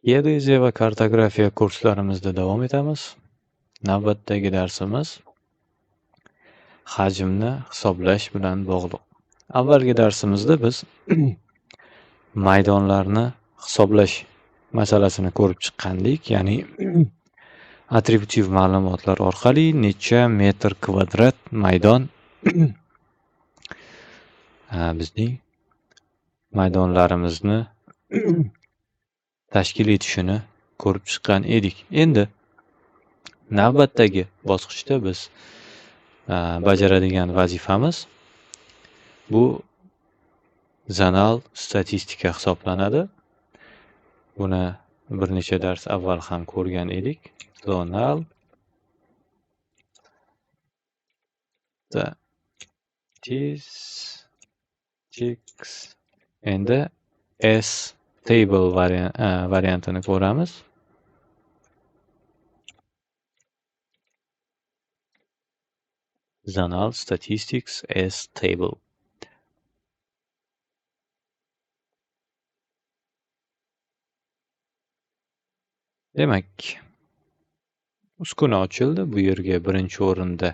Geodeziya va kartografiya kurslarimizda davom etamiz. Navbatdagi darsimiz hajmni hisoblash bilan bog'liq. Avvalgi darsimizda biz maydonlarni hisoblash masalasini ko'rib chiqqandik, ya'ni atributiv ma'lumotlar orqali necha metr kvadrat maydon bizning maydonlarimizni tashkil etishini ko'rib chiqqan edik. Endi navbatdagi bosqichda biz bajaradigan vazifamiz bu zonal statistika hisoblanadi. Buni bir necha dars avval ham ko'rgan edik. Zonal statistics. Endi S table variantini ko'ramiz. Zonal statistics S table. Demak, uskuna ochildi. Bu yerga birinchi o'rinda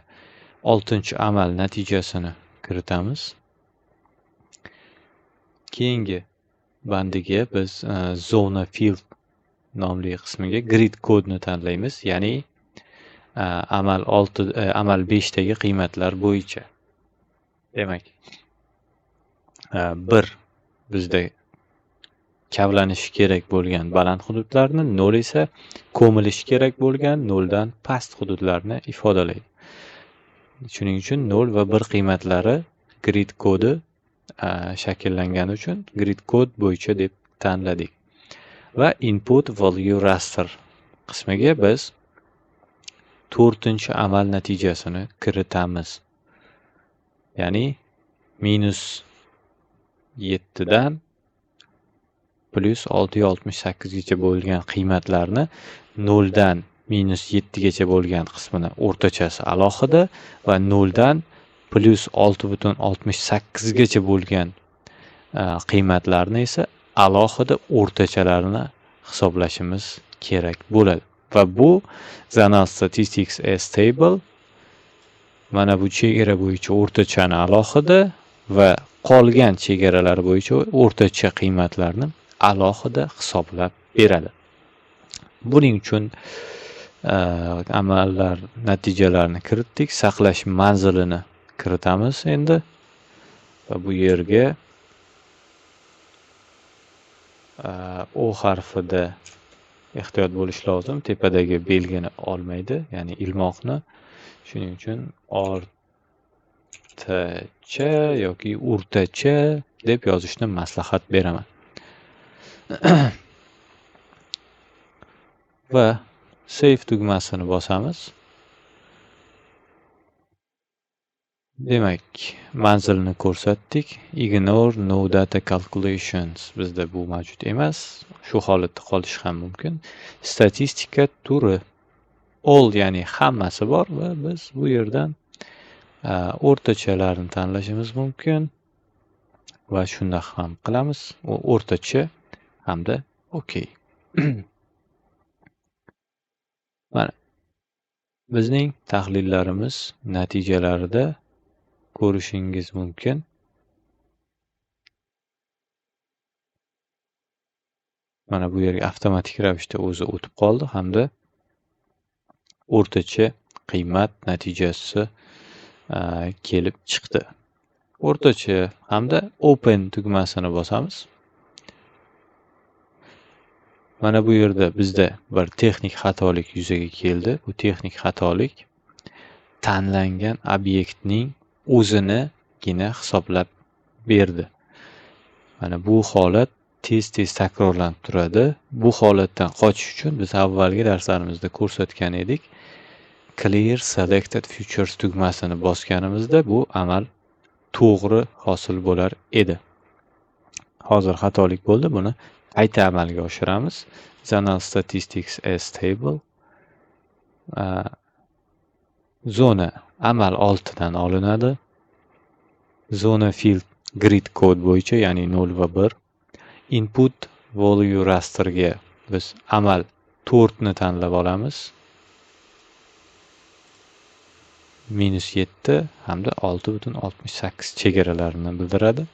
6-amal natijasini kiritamiz. Keyingi bandiga biz zona field nomli qismiga grid kodni tanlaymiz, ya'ni amal 6, amal 5 dagi qiymatlar bo'yicha. Demak, 1 bizda kavlanishi kerak bo'lgan baland hududlarni, 0 esa ko'milishi kerak bo'lgan 0 dan past hududlarni ifodalaydi. Shuning uchun 0 va 1 qiymatlari grid kodi shakllangani uchun grid kod bo'yicha deb tanladik. Va input value raster qismiga biz 4-amal natijasini kiritamiz. Ya'ni -7 dan +668 gacha bo'lgan qiymatlarni 0 dan -7 gacha bo'lgan qismini o'rtachasi alohida va 0 dan +6.68 gacha bo'lgan qiymatlarni esa alohida o'rtachalarini hisoblashimiz kerak bo'ladi. Va bu Zonal Statistics S table mana bu chegara bo'yicha o'rtachani alohida va qolgan chegaralar bo'yicha o'rtacha qiymatlarni alohida hisoblab beradi. Buning uchun amallar natijalarini kiritdik, saqlash manzilini kiritamiz endi va bu yerga O harfida ehtiyot bo'lish lozim, tepadagi belgini olmaydi, ya'ni ilmoqni. Shuning uchun ortacha yoki o'rtacha deb yozishni maslahat beraman. Va save tugmasini bosamiz. Demak, manzilni ko'rsatdik. Ignore no data calculations, bizda bu mavjud emas. Shu holatda qolishi ham mumkin. Statistika turi all, ya'ni hammasi bor va biz bu yerdan o'rtachalarni tanlashimiz mumkin va shunda ham qilamiz. O'rtacha hamda OK. Mana bizning tahlillarimiz natijalarida ko'rishingiz mumkin. Mana bu yerga avtomatik ravishda o'zi o'tib qoldi hamda o'rtacha qiymat natijasi kelib chiqdi. O'rtacha hamda open tugmasini bosamiz. Mana bu yerda bizda bir texnik xatolik yuzaga keldi. Bu texnik xatolik tanlangan obyektning o'zinigina hisoblab berdi. Mana bu holat tez-tez takrorlanib turadi. Bu holatdan qochish uchun biz avvalgi darslarimizda ko'rsatgan edik. Clear Selected Features tugmasini bosganimizda bu amal to'g'ri hosil bo'lar edi. Hozir xatolik bo'ldi, buni qayta amalga oshiramiz. Zonal Statistics S table zona amal 6 dan olinadi. Zona field grid kod bo'yicha, ya'ni 0 va 1. Input value rasterga biz amal 4 ni tanlab olamiz. -7 hamda 6,68 chegaralarini bildiradi.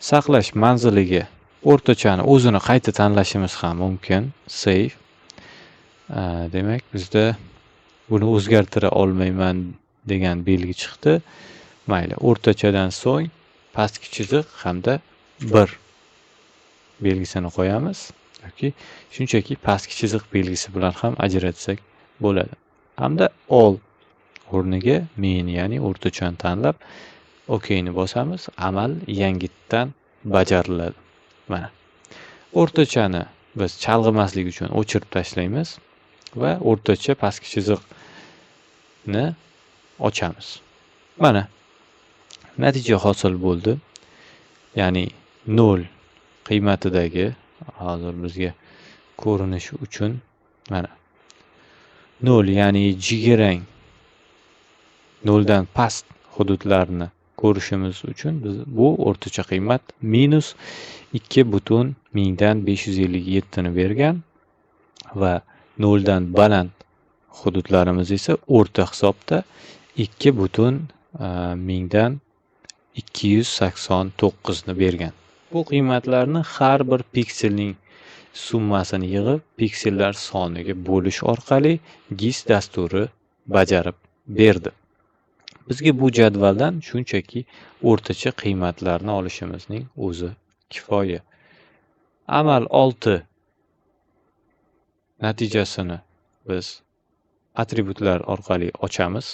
Saqlash manziliga o'rtachani o'zini qayta tanlashimiz ham mumkin. Save. Demak, bizda buni o'zgartira olmayman degan belgi chiqdi. Mayli, o'rtachadan so'ng pastki chiziq hamda 1 belgisini qo'yamiz yoki shunchaki pastki chiziq belgisi bilan ham ajratsak bo'ladi. Hamda all o'rniga mean, ya'ni o'rtachani tanlab OK ni bosamiz. Amal yangitdan bajariladi. Mana. O'rtachani biz chalg'imaslik uchun o'chirib tashlaymiz va o'rtacha pastki chiziqni ochamiz. Mana natija hosil bo'ldi. Ya'ni 0 qiymatidagi, hozir bizga ko'rinishi uchun mana 0, ya'ni jigarrang 0 dan past hududlarni ko'rishimiz uchun biz bu o'rtacha qiymat -2,557 ni bergan va 0 dan baland hududlarimiz esa o'rta hisobda 2,289 ni bergan. Bu qiymatlarni har bir pikselning summasini yig'ib, piksellar soniga bo'lish orqali GIS dasturi bajarib berdi. Bizga bu jadvaldan shunchaki o'rtacha qiymatlarni olishimizning o'zi kifoya. Amal 6 natijasini biz atributlar orqali ochamiz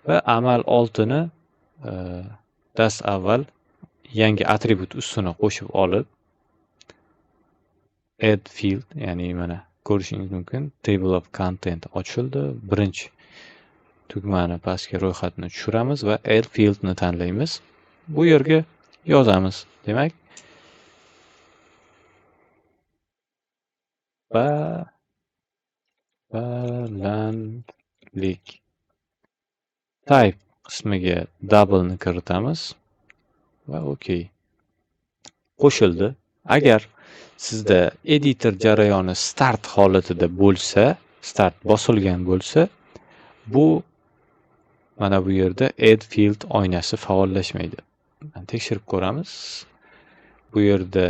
va amal 6 ni dastavval yangi atribut ustuni qo'shib olib, add field, ya'ni mana ko'rishingiz mumkin, table of content ochildi. Birinchi tugmani pastga ro'yxatni tushiramiz va add field ni tanlaymiz. Bu yerga yozamiz. Demak, balandlik type qismiga double ni kiritamiz va OK. Qo'shildi. Agar sizda editor jarayoni start holatida bo'lsa, start bosilgan bo'lsa, bu mana bu yerda add field oynasi faollashmaydi. Tekshirib ko'ramiz. Bu yerda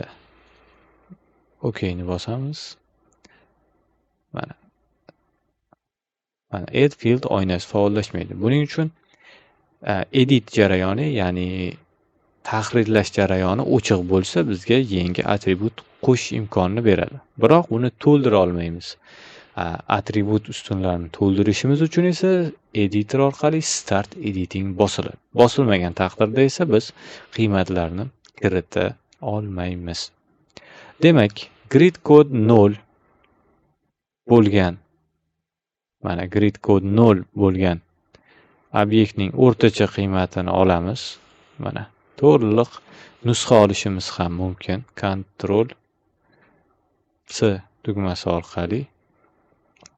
OK ni bosamiz. Mana. Mana add field oynasi faollashmaydi. Buning uchun edit jarayoni, ya'ni tahrirlash jarayoni o'chiq bo'lsa, bizga yangi atribut qo'shish imkonini beradi. Biroq uni to'ldira olmaymiz. Atribut ustunlarini to'ldirishimiz uchun esa editor orqali start editing bosiladi. Bosilmagan taqdirda esa biz qiymatlarni kirita olmaymiz. Demak, grid kod 0 bo'lgan, mana grid kod 0 bo'lgan obyektning o'rtacha qiymatini olamiz. Mana to'liq nusxa olishimiz ham mumkin. Ctrl C tugmasi orqali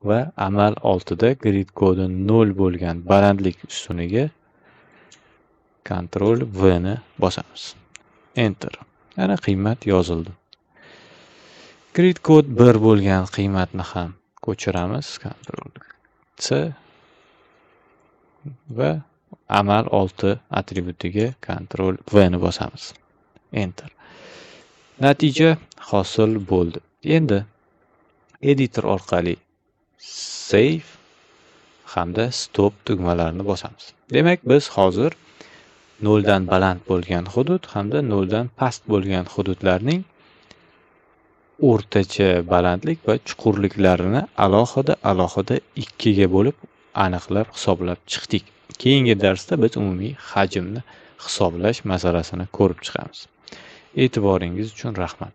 va amal 6da grid kodi 0 bo'lgan balandlik ustuniga Ctrl V ni bosamiz. Enter. Ana qiymat yozildi. Grid kod 1 bo'lgan qiymatni ham ko'chiramiz. Ctrl C va amal 6 atributiga Ctrl V ni bosamiz. Enter. Natija hosil bo'ldi. Endi editor orqali save hamda stop tugmalarini bosamiz. Demak, biz hozir 0 dan baland bo'lgan hudud hamda 0 dan past bo'lgan hududlarning o'rtacha balandlik va chuqurliklarini alohida 2 ga bo'lib aniqlab hisoblab chiqdik. Keyingi darsda biz umumiy hajmni hisoblash masalasini ko'rib chiqamiz. E'tiboringiz uchun rahmat.